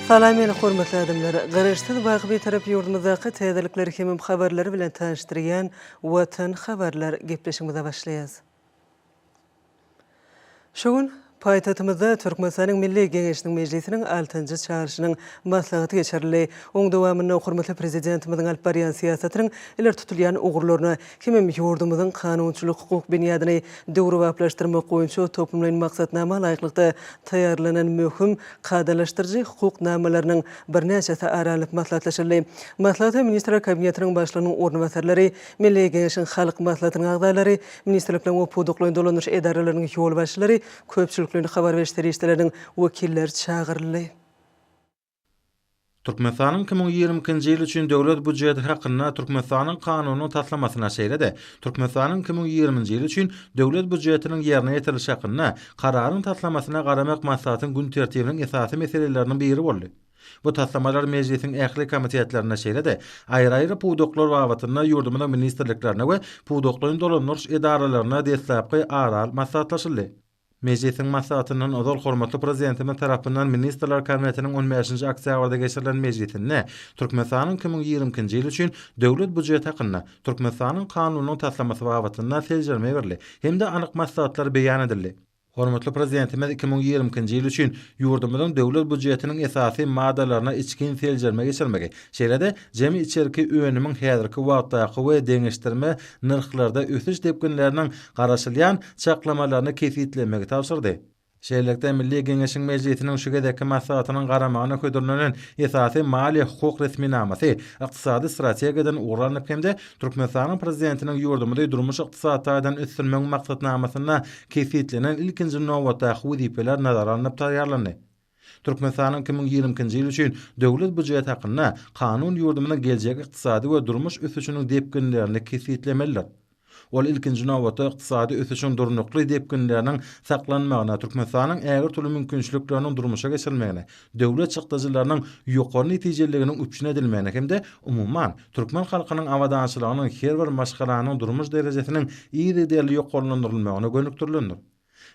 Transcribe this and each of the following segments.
Salam meni hormatly adamlar! Garaşsyz baky Bitarap ýurdumyzdaky täzelikleri hemem habarlary bilen tanyşdyrýan Watan habarlar gepleşigimize başlaýas. Şu gün paýtagtymyzda Türkmenistanyň Milli Geňeşiniň Mejlisiniň altynjy çagyryşynyň maslahaty geçirildi. Oň dowamynda hormatly Prezidentimiziň alyp barýan syýasatynyň ileri tutulýan ugurlaryna hemem ýurdumyzyň kanunçylyk-hukuk binýadyny döwrebaplaşdyrmak boýunça toplumlaýyn maksatnama laýyklykda taýýarlanan möhüm kadalaşdyryjy hukuk namalarynyň birnäçesi ara alnyp maslahatlaşyldy. Maslahata Ministrler Kabinetiniň Başlygynyň orunbasarlary, Milli Geňeşiň Halk Maslahatynyň agzalary, ministrlikleriň we pudaklaýyn dolandyryş edaralarynyň ýolbaşçylary, köpçülikleýin habar beriş serişdeleriniň wekilleri çagyryldy. Türkmenistanyň 2022-nji ýyl üçin Döwlet býujeti hakynda Türkmenistanyň Kanunynyň taslamasyna, şeýle-de Türkmenistanyň 2020-nji ýyl üçin Döwlet býujetiniň ýerine ýetirilişi hakynda Kararyň taslamasyna garamak maslahatyň gün tertibiniň esasy meseleleriniň biri boldy. Bu taslamalar Mejlisiň ähli komitetlerinde, şeýle-de aýry-aýry pudaklar babatynda ýurdumyzyň ministrliklerinde we pudaklaýyn dolandyryş edaralarynda deslapky ara alyp maslahatlaşyldy. Mejlisiň maslahatyndan ozal hormatly Prezidentimiz tarapyndan Ministrler Kabinetiniň on bäşinji oktýabrda geçirilen mejlisinde Türkmenistanyň 2022-nji ýyl üçin Döwlet býujeti hakynda Türkmenistanyň Kanunynyň taslamasy babatynda seljerme berildi hem-de anyk maslahatlar beýan edildi. Hormatly Prezidentimiz 2022-nji ýyl üçin ýurdumyzyň Döwlet býujetiniň esasy maddalaryna içgin seljerme geçirmegi, şeýle-de jemi içerki önümiň häzirki wagtdaky we deňeşdirme nyrhlarda ösüş depginleriniň garaşylýan çaklamalaryny kesgitlemegi tabşyrdy. Şeýlelikde, Milli Geňeşiň Mejlisiniň şu gezekki maslahatynyň garamagyna hödürlenen esasy maliýe-hukuk resminamasy ykdysady strategiýadan ugur alnyp hem-de Türkmenistanyň Prezidentiniň ýurdumyzy durmuş-ykdysady taýdan ösdürmegiň maksatnamasynda kesgitlenen ilkinji nobatdaky wezipeler nazara alnyp taýýarlandy. Türkmenistanyň 2022-nji ýyl üçin Döwlet býujeti hakynda Kanun ýurdumyzyň geljekki ykdysady we durmuş ösüşiniň depginlerini kesgitlemelidir. Ol ilkinji nobatda ykdysady ösüşiň durnukly depginleriniň saklanmagyna, Türkmenistanyň ägirt uly mümkinçilikleriniň durmuşa geçirilmegine, döwlet çykdajylarynyň ýokary netijeliliginiň üpjün edilmegine hem-de umuman, türkmen halkynyň abadançylygynyň, her bir maşgalanyň durmuş derejesiniň yzygiderli ýokarlandyrylmagyna gönükdirilendir.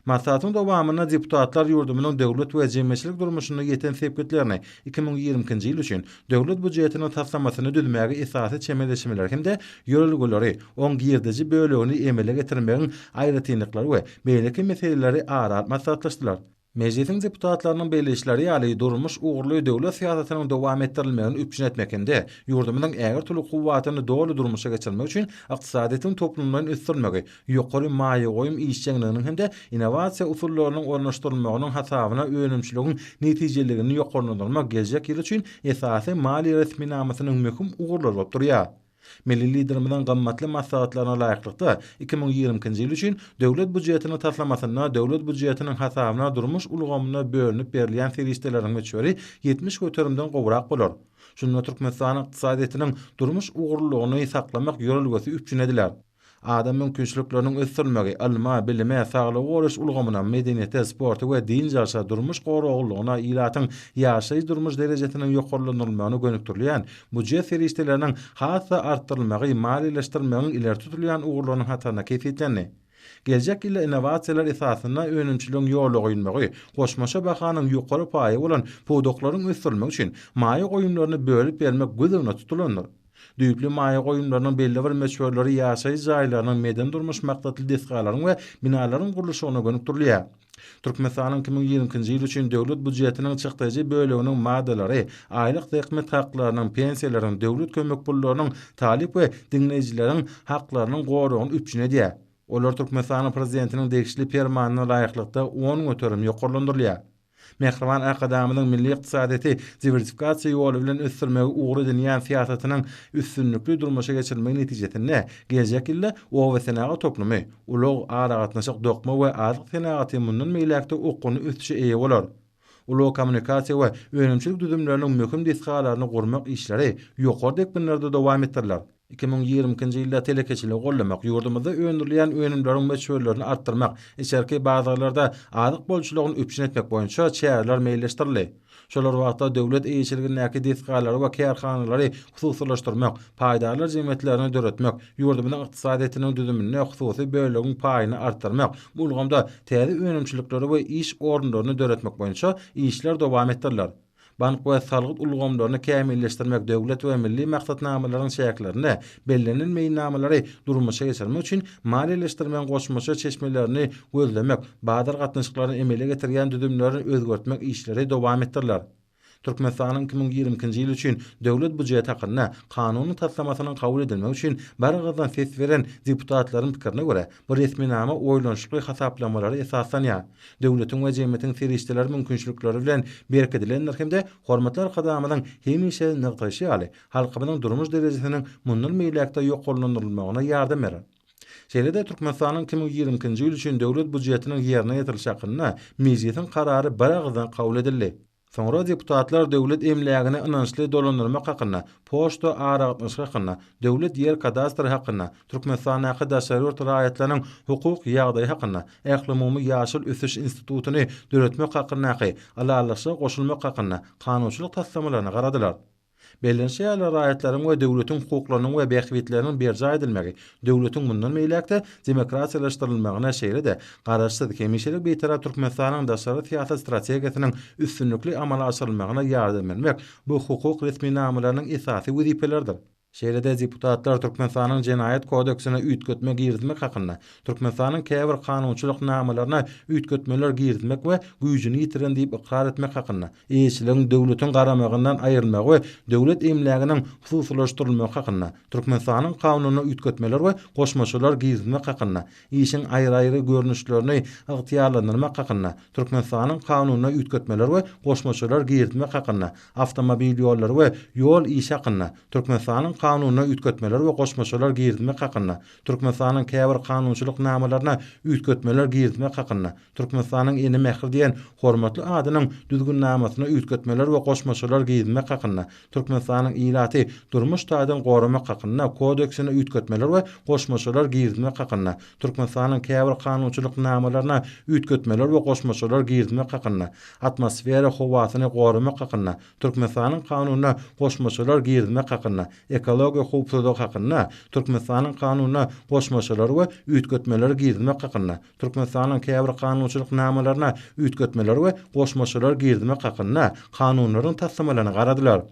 Maslahatyň dowamynda deputatlar ýurdumyzyň döwlet we jemgyýetçilik durmuşynda ýeten sepgitlerini, 2022-nji ýyl üçin Döwlet býujetiniň taslamasyny düzmäge esasy çemeleşmeleri hem-de ýörelgeleri, oň girdeji bölegini emele getirmegiň aýratynlyklary we beýleki meseleleri ara alyp maslahatlaşdylar. Mejlisiň deputatlarynyň belleýişleri ýaly, durmuş ugurly döwlet syýasatynyň dowam etdirilmegini üpjün etmek hem-de ýurdumyzyň ägirt uly kuwwatyny doly durmuşa geçirmek üçin ykdysadyýetiň toplumlaýyn ösdürilmegi, ýokary maýa goýum işjeňliginiň hem-de innowasiýa usullarynyň ornaşdyrylmagynyň hasabyna önümçiligiň netijeliligini ýokarlandyrmak geljek ýyl üçin esasy maliýe resminamasynyň möhüm ugurlary bolup durýar. Milli Liderimiziň gymmatly maslahatlaryna laýyklykda, 2022-nji ýyl üçin Döwlet býujetiniň taslamasynda döwlet býujetiniň hasabyna durmuş ulgamyna bölünip berilýän serişdeleriň möçberi 70 göterimden gowrak bolar. Şunda Türkmenistanyň ykdysadyýetiniň durmuş ugurlylygyny saklamak ýörelgesi üpjün ediler. Adam mümkinçilikleriniň ösdürilmegi, ylma, bilime, saglygy goraýyş ulgamyna, medeniýete, sporta we dynç alşa, durmuş goraglylygyna, ilatyň ýaşaýyş-durmuş derejesiniň ýokarlandyrylmagyna gönükdirilýän býujet serişdeleriniň has-da artdyrylmagy maliýeleşdirmegiň ileri tutulýan ugurlarynyň hatarynda kesgitlendi. Geljek ýylda innowasiýalar esasynda önümçiligiň ýola goýulmagy, goşmaça bahanyň ýokary paýy bolan pudaklaryň ösdürilmegi üçin maýa goýumlaryny bölüp bermek göz öňünde tutulandyr. Düýpli maýa goýumlarynyň belli bir möçberleri ýaşaýyş jaýlarynyň, medeni-durmuş maksatly desgalaryň we binalaryň gurluşygyna gönükdirilýär. Türkmenistanyň 2022-nji ýyl üçin Döwlet býujetiniň çykdajy böleginiň maddalary aýlyk zähmet haklarynyň, pensiýalaryň, döwlet kömek pullarynyň, talyp we diňleýjileriň haklarynyň goragyny üpjün edýär. Olar Türkmenistanyň Prezidentiniň degişli Permanyna laýyklykda 10% ýokarlandyrylýar. Mähriban Arkadagymyzyň milli ykdysadyýeti diwersifikasiýa ýoly bilen ösdürmegi ugur edinýän syýasatynyň üstünlikli durmuşa geçirilmegi netijesinde geljek ýylda obasenagat toplumy, ulag, aragatnaşyk, dokma we azyk senagaty mundan beýläk-de okgunly ösüşe eýe bolar. Ulag-kommunikasiýa we önümçilik düzümleriniň möhüm desgalaryny gurmak işleri ýokary depginlerde dowam etdiriler. 2022-nji ýylda telekeçiligi goldamak, ýurdumyzda öndürilýän önümleriň möçberlerini artdyrmak, içerki bazarlarda azyk bolçulygyny üpjün etmek boýunça çäreler meýilleşdirildi. Şol bir wagtda, döwlet eýeçiligindäki desgalary we kärhanalary hususylaşdyrmak, paýdarlar jemgyýetlerini döretmek, ýurdumyzyň ykdysadyýetiniň düzüminde hususy bölegiň paýyny artdyrmak, bu ulgamda täze önümçilikleri we iş orunlaryny döretmek boýunça işler dowam etdiriler. Bank we salgyt ulgamlaryny kämilleşdirmek döwlet we milli maksatnamalaryň çäklerinde bellenen meýilnamalary durmuşa geçirmek üçin maliýeleşdirmegiň goşmaça çeşmelerini gözlemek, bazar gatnaşyklaryny emele getirýän düzümleri özgertmek işleri dowam etdiriler. Türkmenistanyň 2022-nji ýyl üçin Döwlet býujeti hakynda Kanunyň taslamasynyň kabul edilmegi üçin biragyzdan ses beren deputatlaryň pikirine görä, bu resminama oýlanyşykly hasaplamalara esaslanýar. Döwletiň we jemgyýetiň serişdeleri mümkinçilikleri bilen berkidilendir hem-de hormatly Arkadagymyzyň hemişe nygtaýşy ýaly, halkymyzyň durmuş derejesiniň mundan beýläk-de ýokarlandyrylmagyna ýardam berer. Şeýle-de Türkmenistanyň 2022-nji ýyl üçin Döwlet býujetiniň ýerine ýetirilişi hakynda Mejlisiň Karary biragyzdan kabul edildi. Soňra deputatlar Döwlet emlägini ynançly dolandyrmak hakynda, Poçta aragatnaşygy hakynda, Döwlet ýer kadastry hakynda, Türkmenistandaky daşary ýurt raýatlarynyň hukuk ýagdaýy hakynda, Ählumumy ýaşyl ösüş institutyny döretmek hakyndaky Ylalaşyga goşulmak hakynda kanunçylyk taslamalaryna garadylar. Bellenişi ýaly, raýatlaryň we döwletiň hukuklarynyň we bähbitleriniň berjaý edilmegi, döwletiň mundan beýläk-de demokratiýalaşdyrylmagyna, şeýle-de Garaşsyz, hemişelik Bitarap Türkmenistanyň daşary syýasat strategiýasynyň üstünlikli amala aşyrylmagyna ýardam bermek bu hukuk resminamalarynyň esasy wezipeleridir. Şeýle-de deputatlar Türkmenistanyň Jenaýat kodeksine üýtgetme girizmek hakynda, Türkmenistanyň käbir kanunçylyk namalaryna üýtgetmeler girizmek we güýjüni ýitiren diýip ykrar etmek hakynda, Eýeçiligiň döwletiň garamagyndan aýrylmagy we döwlet emläginiň hususylaşdyrylmagy hakynda, Türkmenistanyň Kanunyna üýtgetmeler we goşmaçalar girizmek hakynda, Işiň aýry-aýry görnüşlerini ygtyýarlandyrmak hakynda, Türkmenistanyň Kanunyna üýtgetmeler we goşmaçalar girizmek hakynda, Awtomobil ýollary we ýol işi hakynda, Türkmenistanyň Kanunyna üýtgetmeler we goşmaçalar girizmek hakynda, Türkmenistanyň käbir kanunçylyk namalaryna üýtgetmeler girizmek hakynda, Türkmenistanyň Ene mähri diýen hormatly adynyň Düzgünnamasyna üýtgetmeler we goşmaçalar girizmek hakynda, Türkmenistanyň Ilaty durmuş taýdan goramak hakynda Kodeksine üýtgetmeler we goşmaçalar girizmek hakynda, Türkmenistanyň käbir kanunçylyk namalaryna üýtgetmeler we goşmaçalar girizmek hakynda, Atmosfera howasyny goramak hakynda Türkmenistanyň Kanunyna goşmaçalar girizmek hakynda, Ekologiýa howpsuzlygy hakynda Türkmenistanyň Kanunyna goşmaçalary we üýtgetmeleri girizmek hakynda, Türkmenistanyň käbir kanunçylyk namalaryna üýtgetmeleri we goşmaçalar girizmek hakynda Kanunlaryň taslamalaryna garadylar.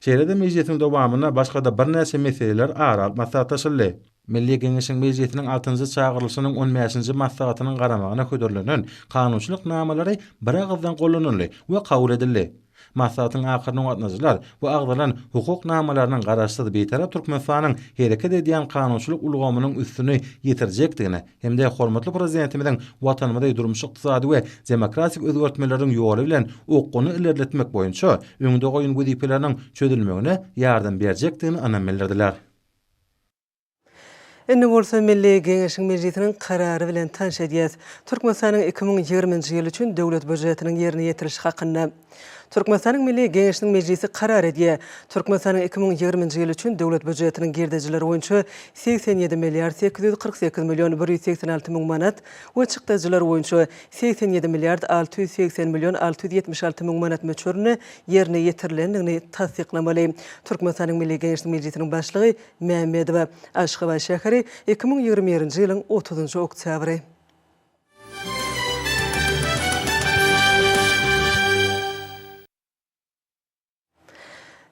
Şeýle-de mejlisiň dowamynda başga-da birnäçe meseleler ara alyp maslahatlaşyldy. Milli Geňeşiň Mejlisiniň altynjy çagyrylyşynyň on bäşinji maslahatynyň garamagyna hödürlenen kanunçylyk namalary biragyzdan gollanyldy we kabul edildi. Maslahatyň ahyryna gatnaşyjylar bu agzalan hukuk namalarynyň Garaşsyz, Bitarap Türkmenistanyň hereket edýän kanunçylyk ulgamynyň üstüni ýetirjekdigine hem-de hormatly Prezidentimiziň Watanymyzy durmuş-ykdysady we demokratik özgertmeleriň ýoly bilen okgunly ilerletmek boýunça öňde goýan wezipeleriniň çözülmegine ýardam berjekdigine ynam bildirdiler. Indi bolsa Milli Geňeşiň Mejlisiniň Karary bilen tanyş edýäs. Türkmenistanyň 2020-nji ýyl üçin Döwlet býujetiniň ýerine ýetirilişi hakynda Türkmenistanyň Milli Geňeşiniň Mejlisi karar edýär. Türkmenistanyň 2020-nji ýyl üçin Döwlet býujetiniň girdejileri boýunça 87 milliard 848 million 186 müň manat we çykdajylary boýunça 87 milliard 680 million 676 müň manat möçberinde ýerine ýetirilendigini tassyklamaly. Türkmenistanyň Milli Geňeşiniň Mejlisiniň Başlygy Mämmedowa. Aşgabat şäheri, 2021-nji ýylyň otuzynjy oktýabry.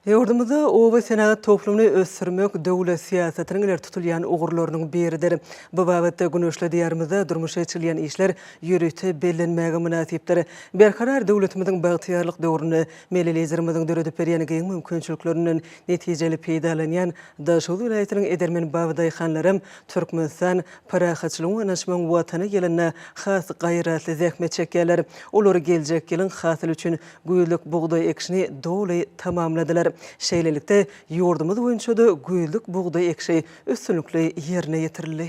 Ýurdumyzda oba senagat toplumyny ösdürmek döwlet syýasatynyň ileri tutulýan ugurlarynyň biridir. Bu babatda güneşli Diýarymyzda durmuşa geçirilýän işler ýörite bellenmäge mynasypdyr. Berkarar döwletimiziň bagtyýarlyk döwründe Milli Liderimiziň döredip berýän giň mümkinçiliklerinden netijeli peýdalanýan Daşoguz welaýatynyň edermen babadaýhanlaram Türkmenistan, parahatçylygyň we ynanyşmagyň Watany ýylynda has gaýratly zähmet çekýärler. Olar geljek ýylyň hasyly üçin güýzlük bugdaý ekişini doly tamamladylar. Şeýlelikde, ýurdumyz boýunça-da güýzlük bugdaý ekişi üstünlikli ýerine ýetirildi.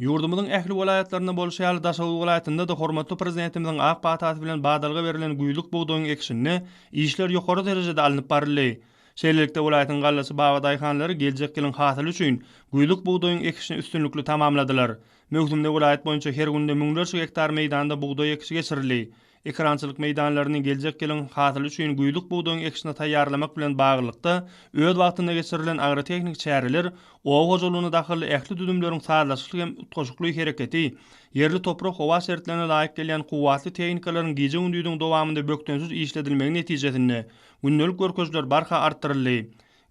Ýurdumyzyň ähli welaýatlarynda bolşy ýaly, Daşoguz welaýatynda-da hormatly Prezidentimiziň ak patasy bilen badalga berlen güýzlük bugdaýyň ekişinde işler ýokary derejede alnyp baryldy. Şeýlelikde, welaýatyň gallaçy babadaýhanlary geljek ýylyň hasyly üçin güýzlük bugdaýyň ekişini üstünlikli tamamladylar. Möwsümde welaýat boýunça her günde müňlerçe gektar meýdanda bugdaý ekişi geçirildi. Ekerançylyk meýdanlaryny geljek ýylyň hasyly üçin güýzlük bugdaýyň ekişine taýýarlamak bilen baglylykda, öz wagtynda geçirilen agrotehniki çäreler oba hojalygyna dahylly ähli düzümleriň sazlaşykly hem utgaşykly hereketi, ýerli toprak-howa şertlerine laýyk gelýän kuwwatly tehnikalaryň gije-gündiziň dowamynda bökdençsiz işledilmegi netijesinde, gündelik görkezijiler barha artdyryldy.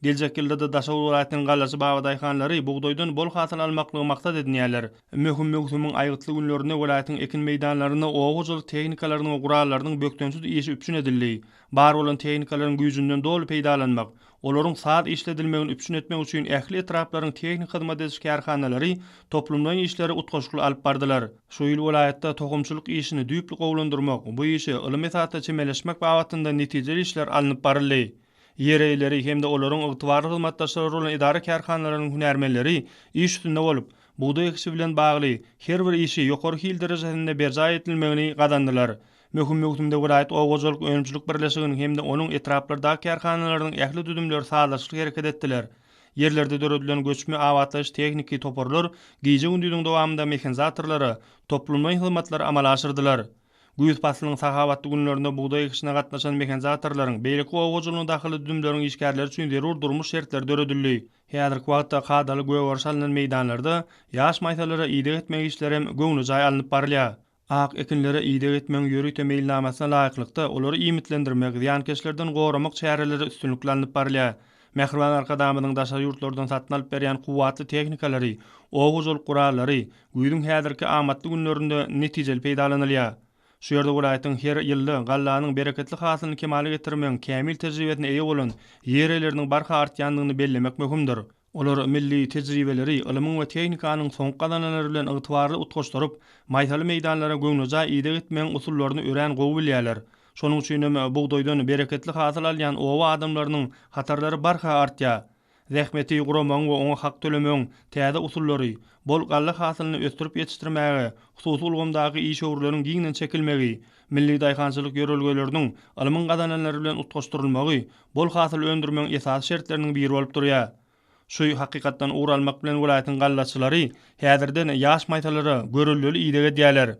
Geljek ýylda-da Daşoguz welaýatynyň gallaçy babadaýhanlary bugdaýdan bol hasyl almaklygy maksat edinýärler. Möhüm möwsümiň aýgytly günlerinde welaýatyň ekin meýdanlarynda oba hojalyk tehnikalarynyň we gurallarynyň bökdençsiz işi üpjün edildi. Bar bolan tehnikalaryň güýjünden doly peýdalanmak, olaryň saz işledilmegini üpjün etmek üçin ähli etraplaryň tehniki hyzmat ediş kärhanalary toplumlaýyn işleri utgaşykly alyp bardylar. Şu ýyl welaýatda tohumçylyk işini düýpli gowulandyrmak, bu işe ylym esasda çemeleşmek babatynda netijeli işler alnyp baryldy. Ýer eýeleri hem-de olaryň ygtybarly hyzmatdaşlary bolan edara-kärhanalaryň hünärmenleri iş üstünde bolup, bugdaý ekişi bilen bagly her bir işi ýokary hil derejesinde berjaý edilmegini gazandylar. Möhüm möwsümde welaýat oba hojalyk önümçilik birleşiginiň hem-de onuň etraplardaky kärhanalarynyň ähli düzümleri sazlaşykly hereket etdiler. Ýerlerde döredilen göçme abatlaýyş-tehniki toparlar gije-gündiziň dowamynda mehanizatorlara toplumlaýyn hyzmatlary amala aşyrdylar. Güýz paslynyň sahawatly günlerinde bugdaý ekişine gatnaşan mehanizatorlaryň, beýleki oba hojalygyna dahylly düzümleriň işgärleri üçin zerur durmuş şertleri döredildi. Häzirki wagtda kadaly gögeriş alnan meýdanlarda ýaş maýsalara ideg etmek işleri hem göwnejaý alnyp barylýar. Ak ekinlere ideg etmegiň ýörite meýilnamasyna laýyklykda, olary iýmitlendirmek, zyýankeşlerden goramak çäreleri üstünlikli alnyp barylýar. Mähriban Arkadagymyzyň daşary ýurtlardan satyn alyp berýän kuwwatly tehnikalary, oba hojalyk gurallary güýzüň häzirki amatly günlerinde netijeli peýdalanylýar. Şu ýerde welaýatyň her ýylda gallanyň bereketli hasylyny kemala getirmegiň kämil tejribesine eýe bolan ýer eýeleriniň barha artýandygyny bellemek möhümdir. Olar milli tejribeleri ylmyň we tehnikanyň soňky gazananlary bilen ygtybarly utgaşdyryp, maýsaly meýdanlara göwnejaý ideg etmegiň usullaryny örän gowy bilýärler. Şonuň üçin hem bugdaýdan bereketli hasyl alýan oba adamlarynyň hatarlary barha artýar. Zähmeti guramagyň we oňa hak tölemegiň täze usullary, bol galla hasylyny ösdürip ýetişdirmäge hususy ulgamdaky işewürleriň giňden çekilmegi, milli daýhançylyk ýörelgeleriniň ylmyň gazananlary bilen utgaşdyrylmagy bol hasyl öndürmegiň esasy şertleriniň biri bolup durýar. Şu hakykatdan ugur almak bilen welaýatyň gallaçylary häzirden ýaş maýsalara göreldeli ideg edýärler.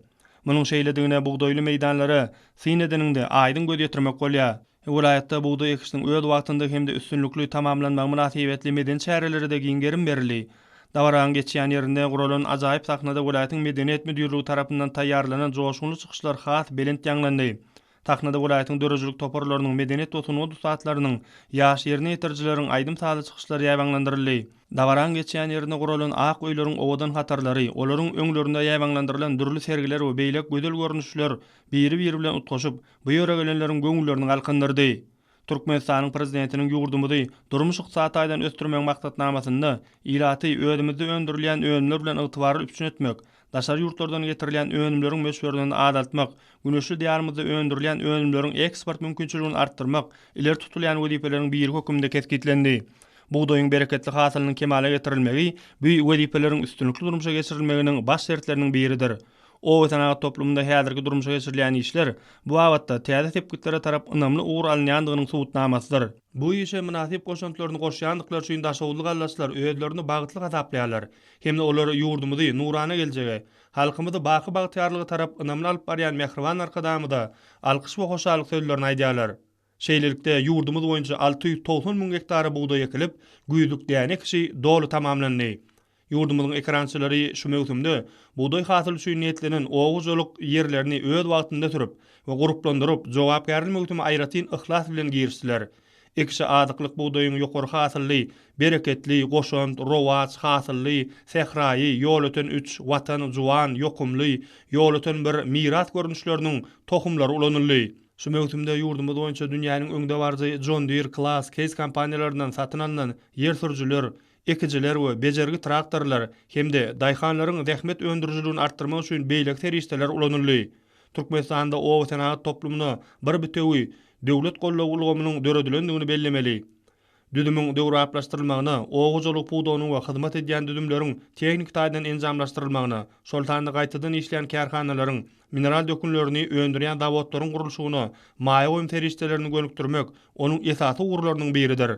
Munuň şeýledigine bugdaýly meýdanlara syn edeniňde aýdyň göz ýetirmek bolýar. Welaýatda bugdaý ekişiniň öz wagtynda hem-de üstünlikli tamamlanmagy mynasybetli medeni çärelere-de giň gerim berildi. Dabaranyň geçýän ýerinde guralan ajaýyp sahnada welaýatyň Medeniýet müdirligi tarapyndan taýýarlanan joşgunly çykyşlar has belent ýaňlandy. Sahnada welaýatyň döredijilik toparlarynyň, medeniýet we sungat ussatlarynyň, ýaş ýerine ýetirijileriň aýdym-sazly çykyşlary ýaýbaňlandyryldy. Dabaraň geçýän ýerinde guralan ak öýleriň owadan hatarlary, olaryň öňlerinde ýaýbaňlandyrylan dürli sergiler we beýleki gözel görnüşler biri-biri bilen utgaşyp, bu ýere gelenleriň göwünlerini galkyndyrdy. Türkmenistanyň Prezidentiniň ýurdumyzy durmuş-ykdysady taýdan ösdürmegiň maksatnamasynda ilaty özümizde öndürilýän önümler bilen ygtybarly üpjün etmek, daşary ýurtlardan getirilýän önümleriň möçberini azaltmak, güneşli Diýarymyzda öndürilýän önümleriň eksport mümkinçiligini artdyrmak ileri tutulýan wezipeleriň biri hökmünde kesgitlendi. Bugdaýyň bereketli hasylynyň kemala getirilmegi bu wezipeleriň üstünlikli durmuşa geçirilmeginiň baş şertleriniň biridir. Oba senagat toplumynda häzirki durmuşa geçirilýän işler bu babatda täze sepgitlere tarap ynamly ugur alynýandygynyň subutnamasydyr. Bu işe mynasyp goşantlaryny goşýandyklary üçin daşoguzly gallaçlar özlerini bagtly hasaplaýarlar hem-de olar ýurdumyzy nurana geljege, halkymyzy baky bagtyýarlyga tarap ynamly alyp barýan mähriban Arkadagymyza alkyş we hoşallyk sözlerini aýdýarlar. Şeýlelikde, ýurdumyz boýunça 690 müň gektara bugdaý ekilip, güýzlük däne ekişi doly tamamlandy. Ýurdumyzyň ekerançylary şu möwsümde bugdaý hasyly üçin niýetlenen oba hojalyk ýerlerini öz wagtynda sürüp we gurplandyryp, jogapkärli möwsüme aýratyn yhlas bilen girişdiler. Ekişe azyklyk bugdaýyň ýokary hasylly, Bereketli, Goşant, Rowaç, Hasylly, Sähraýy, Ýolöten üç, Watan, Juwan, Ýokumly, Ýolöten bir, Miras görnüşleriniň tohumlary ulanyldy. Şu möwsümde ýurdumyz boýunça dünýäniň öňdebaryjy John Deere, Claas, Case kompaniýalaryndan satyn alnan ýer sürüjiler, ekijiler we bejergi traktorlar hem-de daýhanlaryň zähmet öndürijiligini artdyrmak üçin beýleki serişdeler ulanyldy. Türkmenistanda oba senagat toplumyna bir bitewi döwlet goldaw ulgamynyň döredilendigini bellemeli. Düzümiň döwrebaplaşdyrylmagyna, oba hojalygy pudagynyň we hyzmat edýän düzümleriň tehniki taýdan enjamlaşdyrylmagyna, şol sanda gaýtadan işleýän kärhanalaryň, mineral dökünlerini öndürýän zawodlaryň gurluşygyna maýa goýum serişdelerini gönükdirmek onuň esasy ugurlarynyň biridir.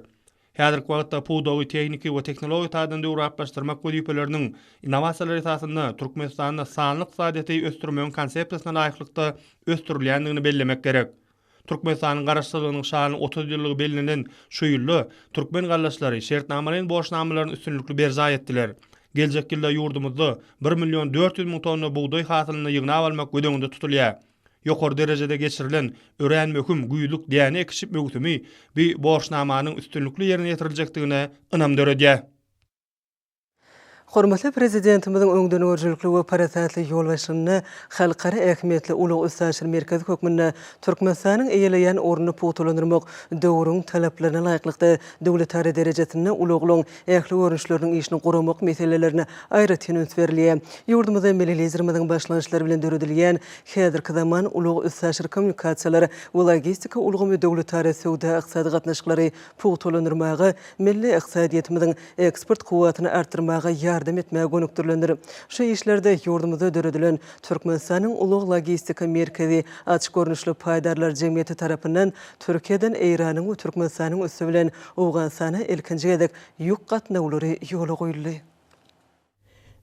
Häzirki wagtda pudagy tehniki we tehnologiýa taýdan döwrebaplaşdyrmak wezipeleriniň innowasiýalar esasynda Türkmenistanda sanly ykdysadyýeti ösdürmegiň konsepsiýasyna laýyklykda ösdürilýändigini bellemek gerek. Türkmenistanyň Garaşsyzlygynyň şanly 30 ýyllygy bellenen şu ýylda türkmen gallaçlary şertnamalaýyn borçnamalaryny üstünlikli berjaý etdiler. Geljek ýylda ýurdumyzda bir million 400 müň tonna bugdaý hasylyny ýygnap almak göz öňünde tutulýar. Ýokary derejede geçirilen örän möhüm güýzlük däne ekişi möwsümi bu borçnamanyň üstünlikli ýerine ýetiriljekdigine ynam döredýär. Hormatly Prezidentimiziň öňdengörüjilikli we parasatly ýolbaşçylygynda halkara ähmiýetli ulag-üstaşyr merkezi hökmünde Türkmenistanyň eýeleýän ornuny pugtalandyrmak, döwrüň talaplaryna laýyklykda döwletara derejesinde ulaglaryň ähli görnüşleriniň işini guramak meselelerine aýratyn üns berilýär. Ýurdumyzda milli Liderimiziň başlangyçlary bilen döredilýän häzirki zaman ulag-üstaşyr kommunikasiýalar we logistika ulgamy döwletara söwda-ykdysady gatnaşyklary pugtalandyrmaga, milli ykdysadyýetimiziň eksport kuwwatyny artdyrmaga ýardam etmäge gönükdirilendir. Şu işlerde ýurdumyzda döredilen Türkmenistanyň ulag-logistika merkezi açyk görnüşli paýdarlar jemgyýeti tarapyndan Türkiýeden Eýranyň we Türkmenistanyň üsti bilen Owganystana ilkinji gezek ýük gatnawlary ýola goýuldy.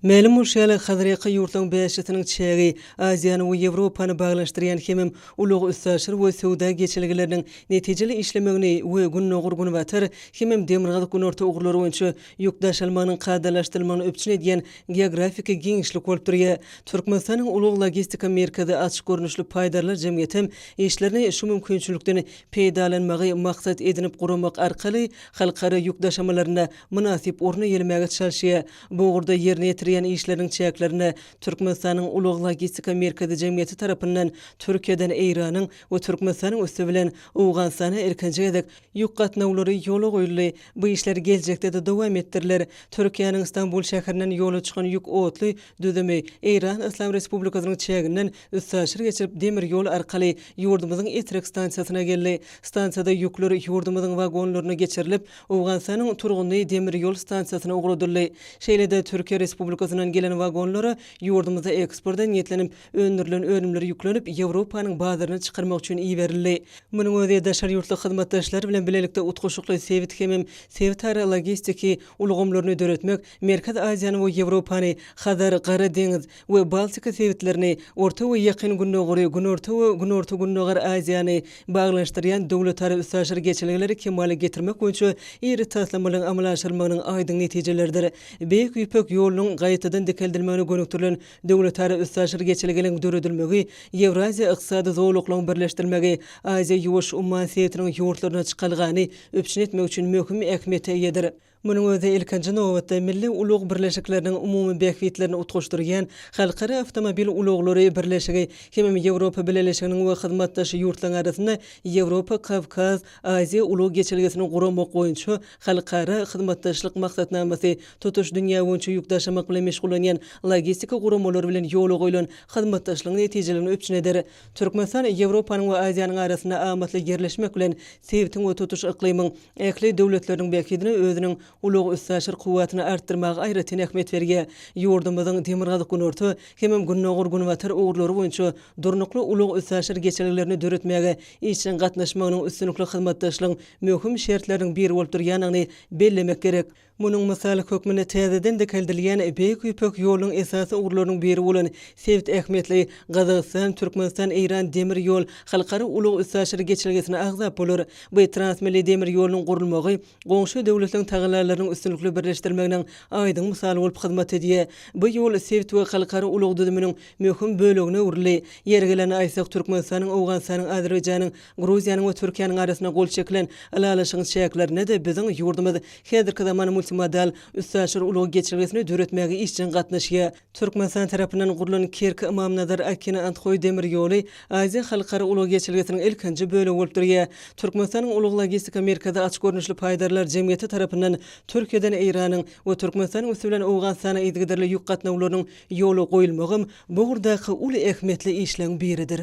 Mälim bolşy ýaly, Hazarýaka ýurtlaryň bäşisiniň çägi Aziýany we Ýewropany baglanyşdyrýan hemem ulag-üstaşyr we söwda geçelgeleriniň netijeli işlemegini we Gündogar-Günbatar hemem Demirgazyk-Günorta ugurlary boýunça ýük daşalmagynyň kadalaşdyrylmagyny üpjün edýän geografiki giňişlik bolup durýar. Türkmenistanyň ulag-logistika merkezi açyk görnüşli paýdarlar jemgyýetem işlerini şu mümkinçilikden peýdalanmagy maksat edinip guramak arkaly halkara ýük daşamalarynda mynasyp orun eýelemäge çalyşýar. Bu ugurda ýerine ýetirýän işleriniň çäklerinde Türkmenistanyň Ulag-logistika merkezi jemgyýeti tarapyndan Türkiýeden Eýranyň we Türkmenistanyň üsti bilen Owganystana ilkinji gezek ýük gatnawlary ýola goýuldy. Bu işler geljekde-de dowam etdiriler. Türkiýäniň Stambul şäherinden ýola çykan ýük otly düzümi Eýran Yslam Respublikasynyň çäginden üstaşyr geçirip demir ýol arkaly ýurdumyzyň Etrek stansiýasyna geldi. Stansiýada ýükler ýurdumyzyň wagonlaryna geçirilip, Owganystanyň Turgundy demir ýol stansiýasyna ugradyldy. Şeýle-de Türkiýe Respublikasyndan gelen wagonlara ýurdumyzda eksporta niýetlenip öndürilen önümler ýüklenip, Ýewropanyň bazaryna çykarmak üçin iberildi. Munuň özi daşary ýurtly hyzmatdaşlar bilen bilelikde utgaşykly sebit hemem sebitara logistiki ulgamlaryny döretmek, Merkezi Aziýany we Ýewropany, Hazar, Gara deňiz we Baltika sebitlerini, Orta we Ýakyn Gündogary, Günorta we Günorta-Gündogar Aziýany baglanyşdyrýan döwletara üstaşyr geçelgeleri kemala getirmek boýunça iri taslamalaryň amala aşyrylmagynyň aýdyň netijeleridir. Beýik Ýüpek ýolunyň gaýtadan dikeldilmegine gönükdirilen döwletara üstaşyr geçelgeleriň döredilmegi, Ýewraziýa ykdysady zolaklaryň birleşdirilmegi Aziýa-Ýuwaş umman sebitiniň ýurtlaryna çykalgany üpjün etmek üçin möhüm ähmiýete eýedir. Munuň özi, ilkinji nobatda, milli ulag birleşikleriniň umumy bähbitlerini utgaşdyrýan Halkara awtomobil ulaglary birleşigi hemem Ýewropa Bileleşiginiň we hyzmatdaş ýurtlaryň arasynda Ýewropa-Kawkaz, Aziýa ulag geçelgesini guramak boýunça halkara hyzmatdaşlyk maksatnamasy tutuş dünýä boýunça ýük daşamak bilen meşgullanýan logistika guramalary bilen ýola goýlan hyzmatdaşlygyň netijeliligini üpjün eder. Türkmenistan Ýewropanyň we Aziýanyň arasynda amatly ýerleşmek bilen, sebitiň we tutuş yklymyň ähli döwletleriniň bähbidine özüniň ulag-üstaşyr kuwwatyny artdyrmaga aýratyn ähmiýet berýär. Ýurdumyzyň demirgazyk-günorta hemem gündogar-günbatar ugurlary boýunça durnukly ulag-üstaşyr geçelgelerini döretmäge işjeň gatnaşmagynyň üstünlikli hyzmatdaşlygyň möhüm şertleriniň biri bolup durýandygyny bellemek gerek. Munuň mysaly hökmünde täzeden dikeldilýän Beýik Ýüpek ýolunyň esasy ugurlarynyň biri bolan sebit ähmiýetli Gazagystan, Türkmenistan, Eýran demir ýol halkara ulag-üstaşyr geçelgesini agzap bolar. Bu transmilli demir ýolunyň gurulmagy goňşy döwletleriň tagallalarynyň üstünlikli birleşdirilmeginiň aýdyň mysaly bolup hyzmat edýär. Bu ýol sebit we halkara ulag düzüminiň möhüm bölegine öwrüldi. Ýeri gelende aýtsak, Türkmenistanyň, Owganystanyň, Azerbaýjanyň, Gruziýanyň we Türkiýäniň arasynda gol çekilen ylalaşygyň çäklerinde-de biziň ýurdumyz häzirki zaman multimodal üstaşyr ulag geçelgesini döretmäge işjeň gatnaşýar. Türkmenistan tarapyndan gurlan Kerki-Ymamnazar-Akina-Andhoý demir ýoly Aziýa halkara ulag geçelgesiniň ilkinji bölegi bolup durýar. Türkmenistanyň ulag-logistika merkezi açyk görnüşli paýdarlar jemgyýeti tarapyndan Türkiýeden Eýranyň we Türkmenistanyň üsti bilen Owganystana yzygiderli ýük gatnawlarynyň ýola goýulmagam bu ugurdaky uly ähmiýetli işleň biridir.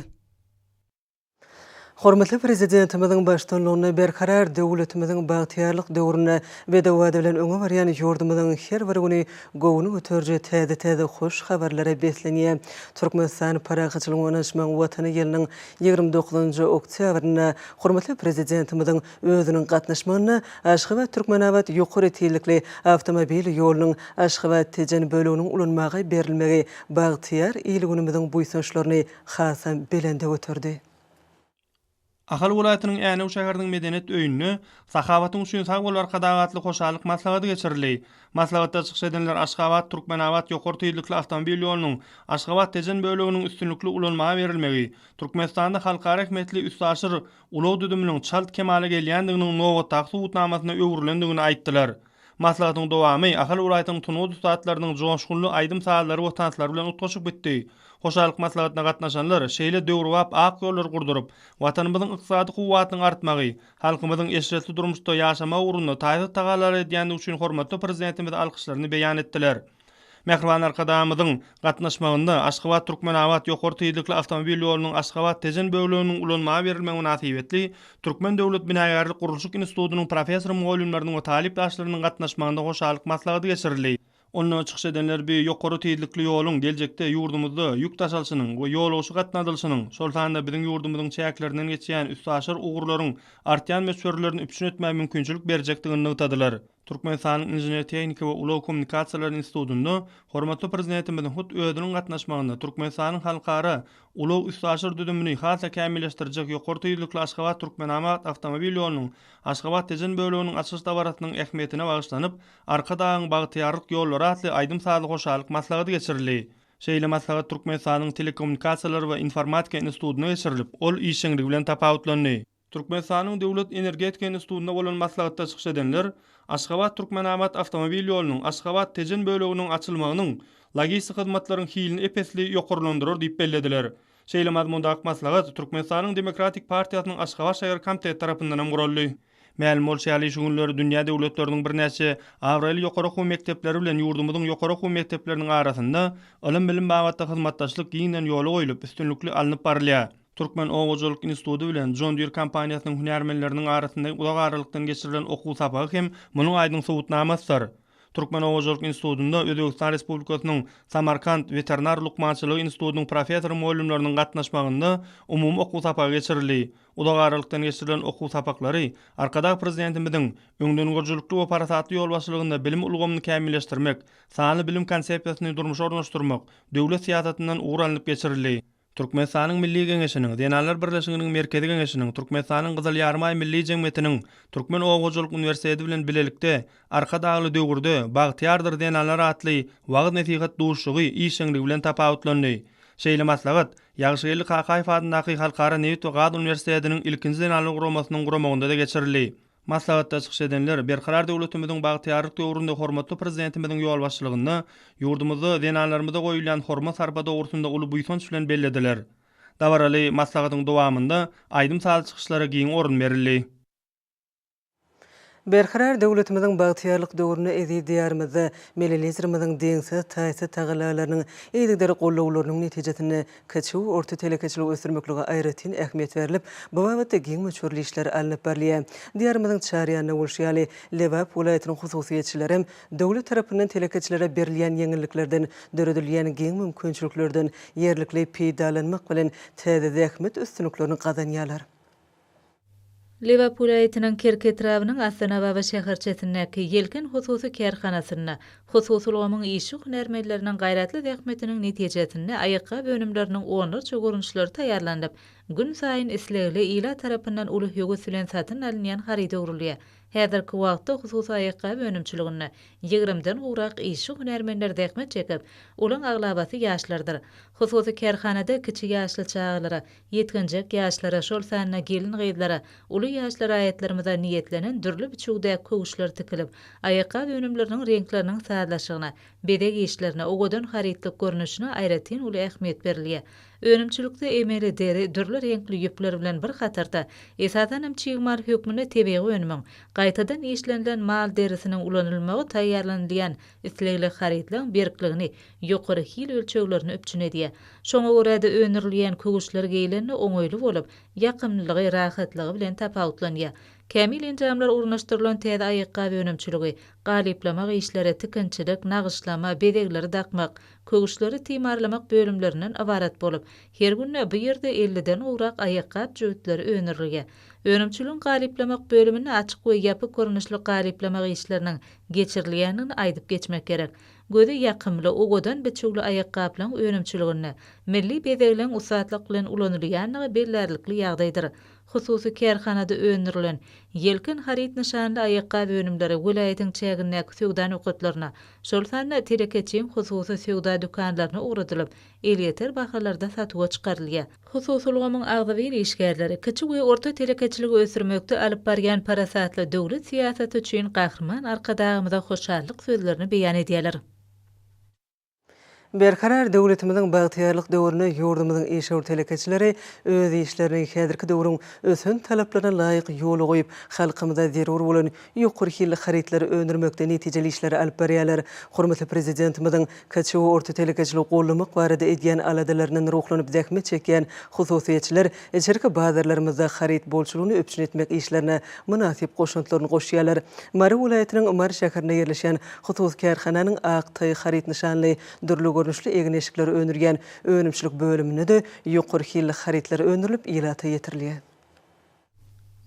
Hormatly Prezidentimiziň baştutanlygynda Berkarar döwletimiziň bagtyýarlyk döwründe bedew bady bilen öňe barýan ýurdumyzyň her bir güni göwün göteriji täze-täze hoş habarlara beslenýär. Türkmenistan parahatçylygyň we ynanyşmagyň Watany ýylynyň 29-njy oktýabrynda hormatly Prezidentimiziň özüniň gatnaşmagynda Aşgabat-Türkmenabat ýokary tizlikli awtomobil ýolunyň Aşgabat-Tejen böleginiň ulanmaga berilmegi bagtyýar il-günümiziň buýsançlaryny hasam belende göterdi. Ahal welaýatynyň Änew şäheriniň Medeniýet öýünde Sahawatyň üçin sag bol Arkadag atly hoşallyk maslahaty geçirildi. Maslahatda çykyş edenler Aşgabat, Türkmenabat ýokary tizlikli awtomobil ýolunyň Aşgabat, Tejen böleginiň üstünlikli ulanmaga berilmegi, Türkmenistanda halkara ähmiýetli üstaşyr ulag düzüminiň çalt kemala gelýändiginiň nobatdaky subutnamasyna öwrülendigini aýtdylar. Maslahatyň dowamy Ahal welaýatynyň sungat ussatlarynyň joşgunly aýdym-sazlary we tanslary bilen utgaşyp gitdi. Hoşallyk maslahatyna gatnaşanlar şeýle döwrebap ak ýollary gurduryp, Watanymyzyň ykdysady kuwwatynyň artmagy, halkymyzyň eşretli durmuşda ýaşamagy ugrunda taýsyz tagallalar edýändigi üçin hormatly Prezidentimize alkyşlaryny beýan etdiler. Mähriban Arkadagymyzyň gatnaşmagynda Aşgabat-Türkmenabat ýokary tizlikli awtomobil ýolunyň Aşgabat-Tejen böleginiň ulanmaga berilmegi mynasybetli Türkmen döwlet binagärlik-gurluşyk institutynyň professor-mugallymlarynyň we talyp ýaşlarynyň gatnaşmagynda hoşallyk maslahaty geçirildi. Onda çykyş edenler bu ýokary tizlikli ýoluň geljekde ýurdumyzda ýük daşalyşynyň we ýolagçy gatnadylyşynyň, şol sanda biziň ýurdumyzyň çäklerinden geçýän üstaşyr ugurlaryň artýan möçberlerini üpjün etmäge mümkinçilik berjekdigini nygtadylar. Türkmenistanyň Inžener-tehniki we ulag kommunikasiýalary institutynda hormatly Prezidentimiziň hut özüniň gatnaşmagynda Türkmenistanyň halkara ulag-üstaşyr düzümini has-da kämilleşdirjek ýokary tizlikli Aşgabat-Türkmenabat awtomobil ýolunyň Aşgabat-Tejen böleginiň açylyş dabarasynyň ähmiýetine bagyşlanyp, Arkadagyň bagtyýarlyk ýollary atly aýdym-sazly hoşallyk maslahaty geçirildi. Şeýle maslahat Türkmenistanyň Telekommunikasiýalar we informatika institutynda geçirilip, ol işjeňligi bilen tapawutlandy. Türkmenistanyň Döwlet energetika institutynda bolan maslahatda çykyş edenler Aşgabat-Türkmenabat awtomobil ýolunyň Aşgabat-Tejen böleginiň açylmagynyň logistik hyzmatlaryň hilini ep-esli ýokarlandyrar diýip bellediler. Şeýle mazmundaky maslahat Türkmenistanyň Demokratik partiýasynyň Aşgabat şäher komiteti tarapyndan hem guraldy. Mälim bolşy ýaly, şu günler dünýä döwletleriniň birnäçe abraýly ýokary okuw mekdepleri bilen ýurdumyzyň ýokary okuw mekdepleriniň arasynda ylym-bilim babatda hyzmatdaşlyk giňden ýola goýlup, üstünlikli alnyp barylýar. Türkmen oba hojalyk instituty bilen John Deere kompaniýasynyň hünärmenleriniň arasynda uzak aralykdan geçirilen okuw sapagy hem munuň aýdyň subutnamasydyr. Türkmen oba hojalyk institutynda Özbegistan Respublikasynyň Samarkant weterinar lukmançylygy institutynyň professor-mugallymlarynyň gatnaşmagynda umumy okuw sapagy geçirildi. Uzak aralykdan geçirilen okuw sapaklary Arkadag Prezidentimiziň öňdengörüjilikli we parasatly ýolbaşçylygynda bilim ulgamyny kämilleşdirmek, sanly bilim konsepsiýasyny durmuşa ornaşdyrmak döwlet syýasatyndan ugur alnyp geçirildi. Türkmenistanyň Milli Geňeşiniň, Zenanlar birleşiginiň Merkezi Geňeşiniň, Türkmenistanyň Gyzyl Ýarymaý Milli jemgyýetiniň Türkmen oba hojalyk uniwersiteti bilen bilelikde Arkadagly döwürde bagtyýardyr zenanlar atly wagyz-nesihat duşuşygy işjeňligi bilen tapawutlandy. Şeýle maslahat Ýagşygeldi Kakaýew adyndaky Halkara nebit we gaz uniwersitetiniň ilkinji zenanlar guramasynyň guramagynda-da geçirildi. Maslahatda çykyş edenler Berkarar döwletimiziň bagtyýarlyk döwründe hormatly Prezidentimiziň ýolbaşçylygynda ýurdumyzda zenanlarymyza goýulýan hormat-sarpa dogrusynda uly buýsanç bilen bellediler. Dabaraly maslahatyň dowamynda aýdym-sazly çykyşlara giň orun berildi. Berkarar döwletimiziň bagtyýarlyk döwründe eziz Diýarymyzda Milli Liderimiziň deňsiz-taýsyz tagallalarynyň, yzygiderli gollawlarynyň netijesinde Kiçi we orta telekeçiligi ösdürmeklige aýratyn ähmiýet berlip, bu babatda giň möçberli işler alnyp barylýar. Diýarymyzyň çar ýanynda bolşy ýaly, Lebap welaýatynyň hususyýetçilerem döwlet tarapyndan telekeçilere berilýän ýeňilliklerden, döredilýän giň mümkinçiliklerden ýerlikli peýdalanmak bilen, täze zähmet üstünliklerini gazanýarlar. Lebap welaýatynyň Kerki etrabynyň Astanababa şäherçesindäki Ýelken hususy kärhanasynda hususy ulgamyň işçi hünärmenleriniň gaýratly zähmetiniň netijesinde aýakgap önümleriniň onlarça görnüşleri taýýarlanyp, günsaýyn islegli ilat tarapyndan uly höwes bilen satyn alynýan haryda öwrülýär. Häzirki wagtda hususy aýakgap önümçiliginde ýigrimden gowrak işçi hünärmenler zähmet çekip, olaň aglabasy ýaşlardyr. Hususy kärhanada kiçi ýaşly çagalara, Ýetginjek ýaşlara, şol sanda gelin-gyzlara, uly ýaşly raýatlarymyza niýetlenen dürli biçüwdäki köwüşler tikilip, aýakgap önümleriniň reňkleriniň sazlaşygyna, bezeg işlerine, owadan harytlyk görnüşine aýratyn uly ähmiýet berilýär. Önümçilikde emeli deri dürli reňkli ýüpler bilen bir hatarda, esasanam çig mal hökmünde tebigy önümiň, gaýtadan işlenilen mal derisiniň ulanylmagy taýýarlanylýan islegli harytlaryň berkligini, ýokary hil ölçeglerini üpjün edýär. Şoňa görä-de öndürilýän köwüşler geýlende oňaýly bolup, ýakymlylygy, rahatlygy bilen tapawutlanýar. Kämil enjamlar ornaşdyrylan täze aýakgap önümçiligi, galyplamak işleri, tikinçilik, nagyşlama, bezegleri dakmak, köwüşleri timarlamak bölümlerinden ybarat bolup, her günde bu ýerde elliden gowrak aýakgap jübütleri öndürilýär. Önümçiligiň galyplamak bölüminde açyk we ýapyk görnüşli galyplamak işleriniň geçirilýändigini aýdyp geçmek gerek. Göze ýakymly, owadan biçüwli aýakgaplaryň önümçiliginde milli bezegleň ussatlyk bilen ulanylýandygy bellärlikli ýagdaýdyr. Hususy kärhanada öndürilen Ýelken haryt nyşanly aýakgap önümleri welaýatyň çägindäki söwda nokatlaryna, şol sanda telekeçiň hususy söwda dükanlaryna ugradylyp, elýeter bahalarda satuwa çykarylýar. Hususy ulgamyň agzybir işgärleri kiçi we orta telekeçiligi ösdürmekde alyp barýan parasatly döwlet syýasaty üçin Gahryman Arkadagymyza hoşallyk sözlerini beýan edýärler. Berkarar döwletimiziň bagtyýarlyk döwründe ýurdumyzyň işewür telekeçileri öz işlerini häzirki döwrüň ösen talaplaryna laýyk ýola goýup, halkymyza zerur bolan ýokary hilli harytlary öndürmekde netijeli işleri alyp barýarlar. Hormatly Prezidentimiziň kiçi we orta telekeçiligi goldamak barada edýän aladalaryndan ruhlanyp zähmet çekýän hususyýetçiler içerki bazarlarymyzda haryt bolçulygyny üpjün etmek işlerine mynasyp goşantlaryny goşýarlar. Mary welaýatynyň Mary şäherinde ýerleşýän hususy kärhananyň Ak taý haryt nyşanly dürli görnüşli egin-eşikleri öndürýän önümçilik bölüminde-de ýokary hilli harytlar öndürilip, ilata ýetirilýär.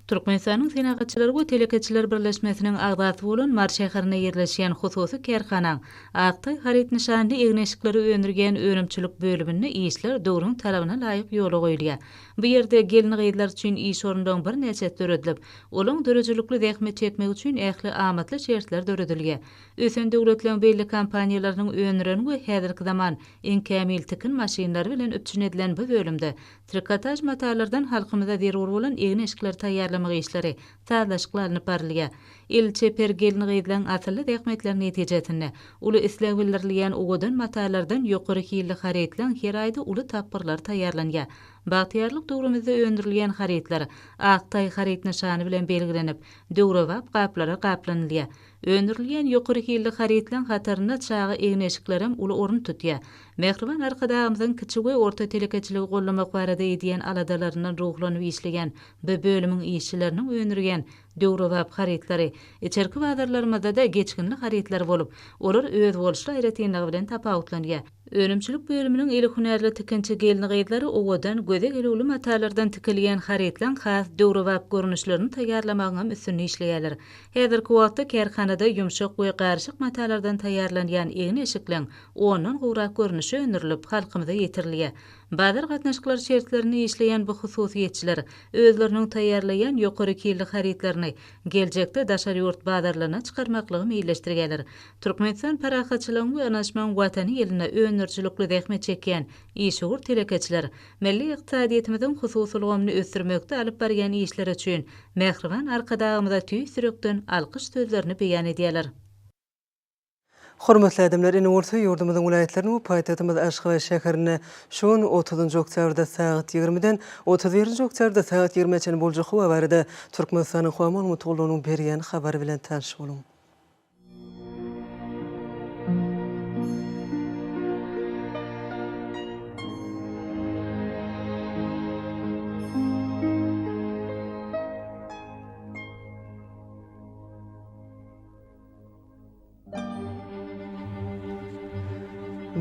Türkmenistanyň Senagatçylar we telekeçiler birleşmesiniň agzasy bolan Mary şäherinde ýerleşýän hususy kärhanaň Ak taý haryt nyşanly egin-eşikleri öndürýän önümçilik bölüminde işler döwrüň talabyna laýyk ýola goýulýar. Bu ýerde gelin-gyzlar üçin iş orunlaryň birnäçesi döredilip, olaň döredijilikli zähmet çekmegi üçin ähli amatly şertler döredilýär. Ösen döwletleriň belli kompaniýalarynyň öndüren we häzirki zaman iň kämil tikin maşynlary bilen üpjün edilen bu bölümde trikotaž matalardan halkymyza zerur bolan egin-eşikleri taýýarlamak işleri sazlaşykly alnyp barylýar. El çeper gelin-gyzlaryň asylly zähmetleri netijesinde, uly isleg bildirilýän owadan matalardan ýokary hilli harytlaryň her aýda uly tapgyrlary taýýarlanýar. Bagtyýarlyk döwrümizde öndürilýän harytlar Ak taý haryt nyşany bilen belgilenip, döwrebap gaplara gaplanylýar. Öndürilýän ýokary hilli harytlaryň hatarynda çaga egin-eşiklerem uly orun tutýar. Mähriban Arkadagymyzyň kiçi we orta telekeçiligi goldamak barada edýän aladalaryndan ruhlanyp işleýän bu bölümiň işçileriniň öndürýän döwrebap harytlary içerki bazarlarymyzda-da geçginli harytlar bolup, olar özboluşly aýratynlygy bilen tapawutlanýar. Önümçilik bölüminiň eli hünärli tikinçi gelin-gyzlary owadan, göze gelüwli matalardan tikilýän harytlaryň has döwrebap görnüşlerini taýýarlamagyňam üstünde işleýärler. Häzirki wagtda kärhanada ýumşak we garyşyk matalardan taýýarlanýan egin-eşikleň ondan gowrak görnüşi öndürilip, halkymyza ýetirilýär. Bazar gatnaşyklary şertlerinde işleýän bu hususyýetçiler özleriniň taýýarlaýan ýokary hilli harytlaryny geljekde daşary ýurt bazarlaryna çykarmaklygy meýilleşdirýärler. Türkmenistan parahatçylygyň we ynanyşmagyň Watany ýylynda öndürijilikli zähmet çekýän işewür telekeçiler milli ykdysadyýetimiziň hususy ulgamyny ösdürmekde alyp barýan işleri üçin mähriban Arkadagymyza tüýs ýürekden alkyş sözlerini beýan edýärler. Hormatly adamlar, indi bolsa ýurdumyzyň welaýatlarynda we paýtagtymyz Aşgabat şäherinde şu gün otuzynjy oktýabrda sagat ýigrimiden otuz birinji oktýabrda sagat ýigrimä çenli boljak howa barada Türkmenistanyň Howa maglumat gullugynyň berýän habary bilen tanyş boluň.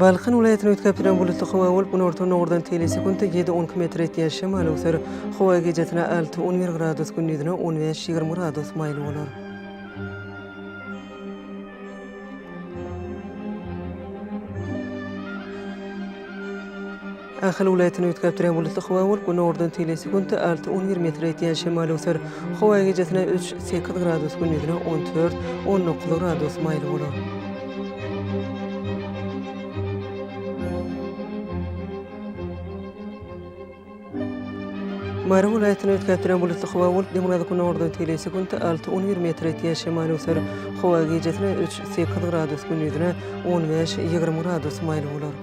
Balkan welaýatyny üýtgäp duran bulutly howa bolup, günorta-nogurdan teýli sekuntda ýedi-on iki metr etýän şemal öwser. Howa gijesine alty, on bir gradus, gündizine on bäş, 20 gradus maýyl bolar. Ahal welaýatynda üýtgäp durýan bulutly howa bolup, günordan teýle sekuntda alty, on bir metre ýetýän şemal öwser. Howa gijesine üç, sekiz gradus, gündizine on dört, on dokuz gradus maýyl bolar. Mary welaýatynda üýtgäp durýan bulutly howa bolup, demirgazyk-günordan teýle sekuntda alty, on bir metre ýetýän şemal öwser. Howa gijesine üç, sekiz gradus, gündizine on bäş, 20 gradus maýyl bolar.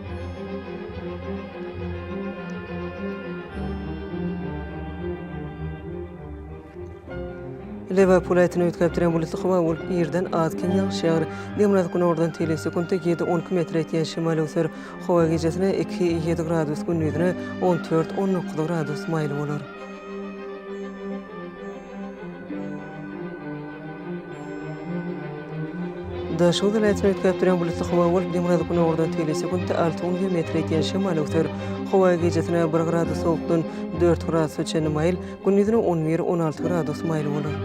Lebap welaýatynda üýtgäp durýan bulutly howa bolup, irden az-kem ýagyş ýagar. Demirgazyk günordan teýle sekuntda ýedi, 12 metre ýetýän şemal öwser. Howa gijesine iki, ýedi gradus, gündizine 14, 19 gradus maýyl bolar. Daşoguz welaýatynda üýtgäp durýan bulutly howa bolup, demirgazyk günordan teýle sekuntda alty, 11 metre ýetýän şemal öwser. Howa gijesine bir gradus sowukdan dört gradusa çenli maýyl, Gündizine 11, 16 gradus maýyl bolar.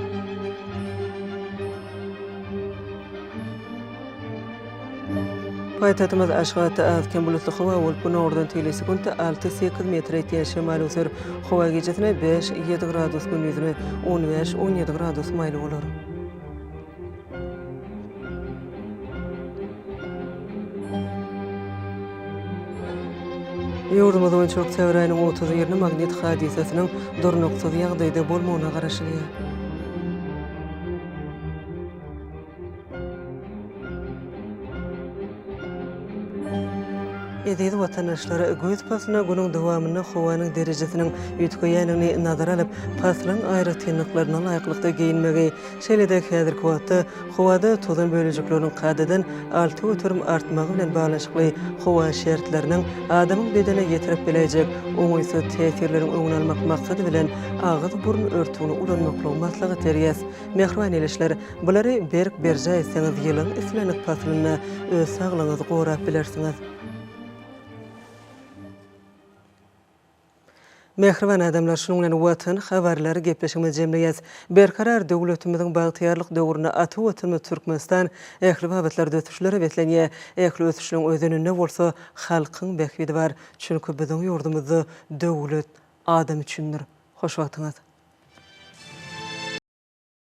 Paýtagtymyz Aşgabatda az-kem bulutly howa bolup, günordan teýle sekuntda alty, sekiz metre ýetýän şemal öwser. Howa gijesine bäş, ýedi gradus, gündizine 15, 17 gradus maýyl bolar. Ýurdumyz boýunça oktýabr aýynyň 31-ni magnit hadysasynyň durnuksyz ýagdaýda bolmagyna garaşylýar. Eziz watandaşlar, güýz paslynda günüň dowamynda howanyň derejesiniň üýtgeýändigini nazara alyp, paslyň aýratynlyklaryna laýyklykda geýinmegi, şeýle-de häzirki wagtda howada tozan bölejikleriniň kadadan 6% artmagy bilen baglanyşykly howa şertleriniň adamyň bedenine ýetirip biläýjek oňaýsyz täsirleriň öňüni almak maksady bilen agyz-burun örtügini ulanmaklygy maslahat berýäs. Mähriban ildeşler, Bulary berk berjaý etseňiz ýylyň islendik paslynda öz saglygyňyzy gorap bilersiňiz. Mähriban adamlar şunuň bilen Watan habarlary gepleşigimizi jemleýäs. Berkarar döwletimiziň bagtyýarlyk döwründe ata Watanymyz Türkmenistan ähli babatlarda ösüşlere beslenýär. Ähli ösüşleň özeninde bolsa halkyň bähbidi bar. Çünki biziň ýurdumyzda döwlet adam üçindir. Hoş wagtyňyz.